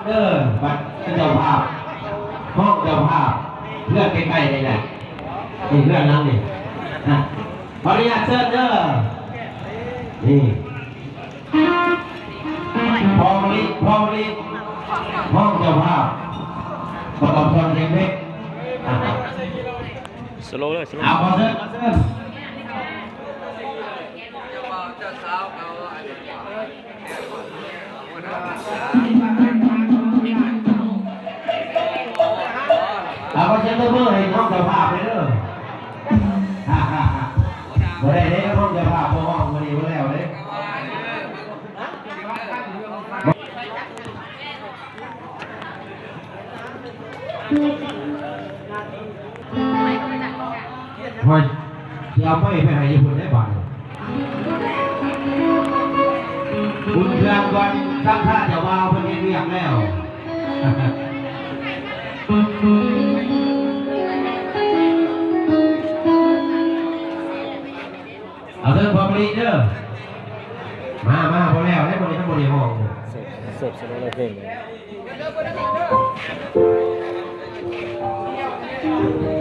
ເດີ ບັດເຈົ້າພາບ ຫ້ອງເຈົ້າພາບ ເຮືອນໃກ້ໆ ນີ້ແຫຼະ ນີ້ເຮືອນຫຼັງນີ້ນະ ຂໍອະນຸຍາດເຊີນເດີ ນີ້ ພໍ່ມະລິ ພໍ່ມະລິ ຫ້ອງເຈົ້າພາບ ປະກອບສອນສຽງເພງ ສະໂລເລີຍ ສະໂລ ເອົາ ຂໍເຊີນ ຂໍເຊີນ. ເອົາ ຂໍສຽງຕົບມືໃຫ້ຫ້ອງເຈົ້າພາບແດ່ເດີ ບໍ່ໄດ້ເດ້ ຫ້ອງເຈົ້າພາບບໍ່ຮ້ອງມື້ນີ້ບໍ່ແລ້ວເດ້. ໂອ້ຍ ຊິເອົາໄມ້ໄປໃຫ້ຢູ່ພຸ້ນໄດ໋ບາດນີ້ ອຸ່ນເຄື່ອງກ່ອນ ສັກຂະເຈົ້າບ່າວເພິ່ນເຮັດວຽກແລ້ວ. ເອົາເດີ ພໍ່ມະລິເດີ ມາ ມາ ບໍ່ແລ້ວເດ້ ມື້ນີ້ຍັງບໍ່ໄດ້ຮ້ອງເດີ ເສີບ ເສີບສະໂລເລີຍເພງເລີຍ.